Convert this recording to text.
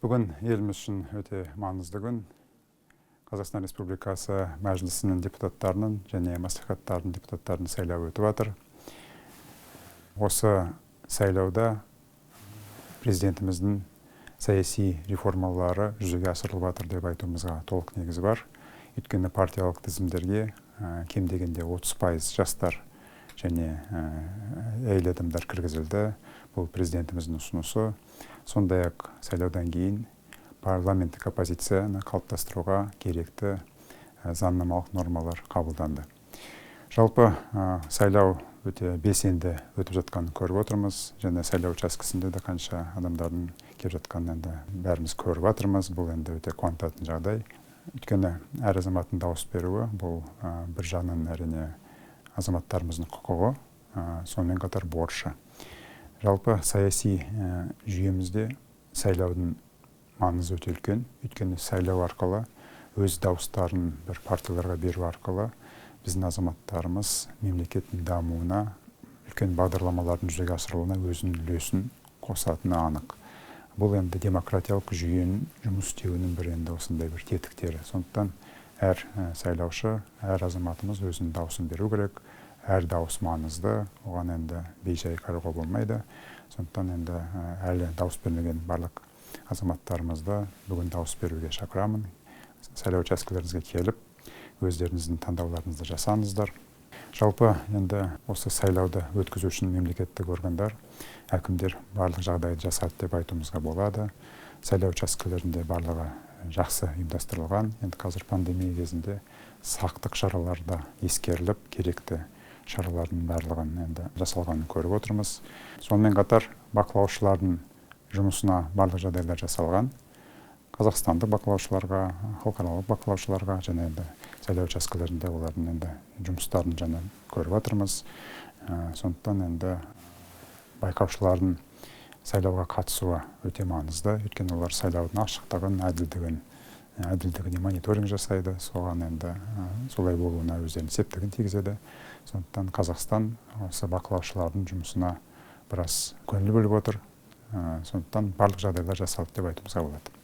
Бүгін еліміз үшін өте маңызды күн. Қазақстан Республикасы Мәжілісінің депутаттарының және мәслихаттарының депутаттарының сайлауы өтіп жатыр. Осы сайлауда президентіміздің саяси реформалары жүзеге асырылып жатыр деп айтуымызға толық негіз бар. Өйткені партиялық тізімдерге кем дегенде 30% жастар және әйел адамдар кіргізілді. Бұл президентіміздің ұсынысы. Сондай-ақ сайлаудан кейін парламенттік оппозицияны қалыптастыруға керекті заңнамалық нормалар қабылданды. Жалпы сайлау өте белсенді өтіп жатқанын көріп отырмыз, және сайлау учаскесінде де қанша адамдардың келіп жатқанын енді бәріміз көріп жатырмыз. Бұл енді өте қуантатын жағдай. Өйткені әр азаматтың дауыс беруі бұл бір жағынан әрине азаматтарымыздың құқығы, сонымен қатар борышы. Жалпы саяси жүйемізде сайлаудың маңызы өте үлкен. Өйткені сайлау арқылы өз дауыстарын бір партияларға беру арқылы біздің азаматтарымыз мемлекеттің дамуына, үлкен бағдарламалардың жүзеге асырылуына өзінің үлесін қосатыны анық. Бұл енді демократиялық жүйенің жұмыс істеуінің бір енді осындай бір тетіктері. Сондықтан әр сайлаушы, әр азаматымыз өзінің дауысын беру керек. Әр дауыс маңызды, оған енді бейжай қарауға болмайды. Сондықтан енді әлі дауыс бермеген барлық азаматтарымызды бүгін дауыс беруге шақырамын. Сайлау учаскелеріңізге келіп, өздеріңіздің таңдауларыңызды жасаңыздар. Жалпы енді осы сайлауды өткізу үшін мемлекеттік органдар, әкімдер барлық жағдайды жасады деп айтуымызға болады. Сайлау учаскелерінде барлығы жақсы ұйымдастырылған. Енді қазір пандемия кезінде сақтық шаралары да ескеріліп, керекті шаралардың барлығын енді жасалғанын көріп отырмыз. Сонымен қатар бақылаушылардың жұмысына барлық жағдайлар жасалған. Қазақстандық бақылаушыларға, халықаралық бақылаушыларға және енді сайлау учаскелерінде олардың енді жұмыстарын жаңа көріп жатырмыз. Сондықтан енді байқаушылардың сайлауға қатысуы өте маңызды. Өйткені олар сайлаудың ашықтығын, әділдігіне мониторинг жасайды. Соған енді солай болуына өздерінің септігін тигізеді. Сондықтан Қазақстан осы бақылаушылардың жұмысына біраз көңіл бөліп отыр. Сондықтан барлық жағдайлар жасалды деп айтуымызға болады.